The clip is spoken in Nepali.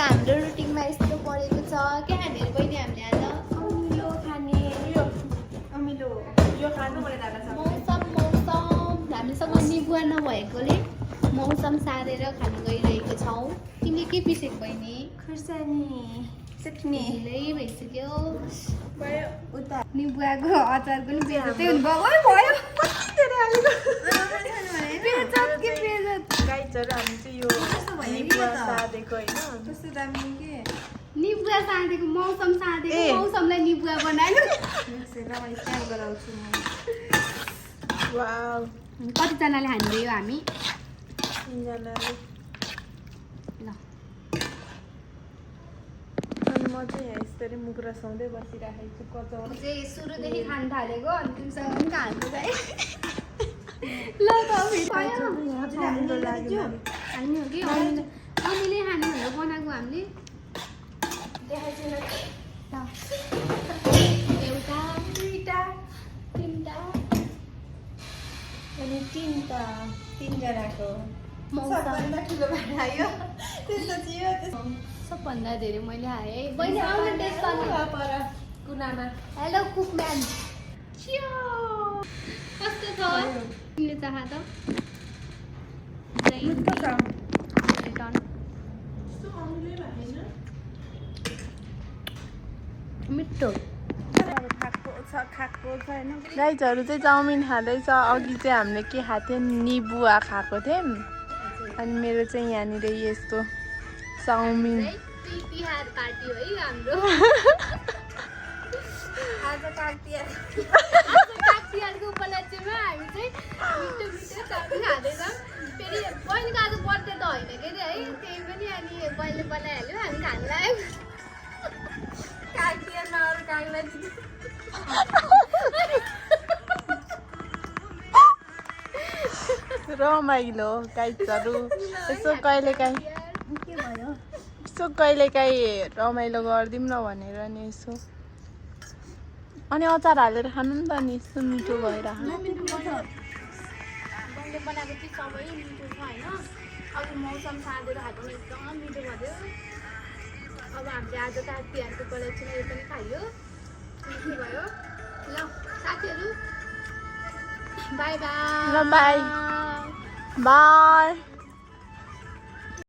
हाम्रो रुटिनमा यस्तो परेको छ के हामीहरू बहिनी हामीले आज अमिलो खाने यो खानु मलाई दादा छ मौसम हामीसँग निबुवा नभएकोले मौसम सारेर खान गइरहेको छौँ। तिमीले के पिसेको बहिनी? खुर्सानी चटनी ढिलै भइसक्यो। भयो उता निबुवाको अचार पनि बेजतै हुनु भयो कति धेरै हालेको बेजत के बेजत गाइजहरू हामी चाहिँ यो निबुवा सादेको होइन कस्तो दामी के निबुवा साँधेको मौसम साँधेको मौसमलाई निबुवा बनाएको मैले स्क्यान गराउँछु म वाउ कतिजनाले हान्दै हो हामी 3 जनाले ल अनि म चाहिँ यहाँ यसरी मुख रसाउँदै बसिरहेको छु कचौरी चाहिँ सुरुदेखि खान थालेको अनि तिमीसँग पनि खानु चाहिँ ल त राम्रो लाग्यो हामी हो कि अमिले खाने भनेर बनाएको हामीले एउटा दुईटा तिनटा अनि 3 जनाको सबभन्दा ठुलो भएर आयो त्यसपछि यो सबभन्दा धेरै मैले हाएँ बहिनी आउनु टेस्ट गर्नु पर कुनामा हेलो कुकम्यान कस्तो छ तिमीले चाह त मिठो खाएको छैन गाइजहरू चाहिँ चाउमिन खाँदैछ अघि चाहिँ हामीले के खाएको थियौँ निबुवा खाएको थियौँ अनि मेरो चाहिँ यहाँनिर यस्तो चाउमिन तिहार पार्टी हो है हाम्रो आज कागतिहारको उपलक्ष्यमा हामी चाहिँ मिठो मिठो चाउमिन खाँदैछौँ। फेरि बहिनीको आज बर्थडे त होइन के अरे है त्यही पनि अनि बहिनीले बनाइहाल्यो हामी खानु लाग्यो कागतिहारमा अरू कागलाई रमाइलो गाइजहरू यसो कहिलेकाहीँ रमाइलो गरिदिउँ न भनेर नि यसो अनि अचार हालेर खानु नि त नि यस्तो मिठो भएर बहिनीले बनाएको चाहिँ सबै मिठो छ होइन अब मौसम साँधेर खाएको एकदम मिठो भयो। अब हामीले आज कागतिहारको उपलक्ष्यमा यो पनि खायो मिठो भयो। ल साथीहरू बाई बाई ल बाई बाई